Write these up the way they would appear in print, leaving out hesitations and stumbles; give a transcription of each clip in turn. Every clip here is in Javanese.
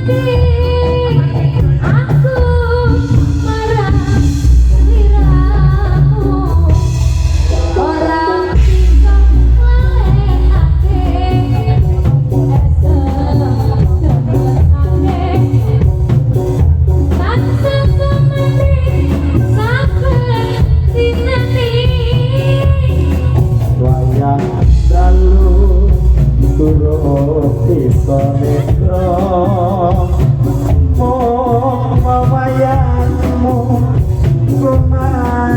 Aku marang sliramu ora bisa nglalekake esem tresnane tansah tumanding saben dinane. Wayah dalu durung bisa netra mung wayangmu kumantele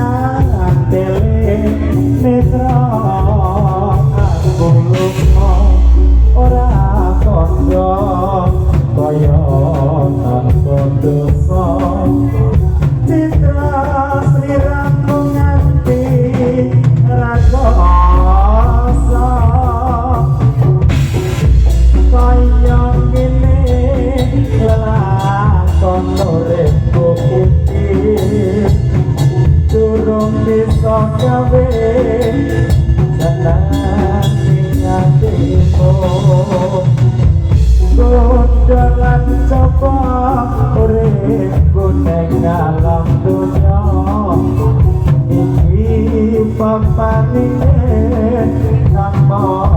netra. Aku lunga ora kandha kaya tanpa dosa, citra sliramu nganti ra kuasa. Kaya ngene lelakon uripku iki durung bisa gawe seneng ing atimu. Gondolan coba uripku ning alam donya iki, paparinge kang.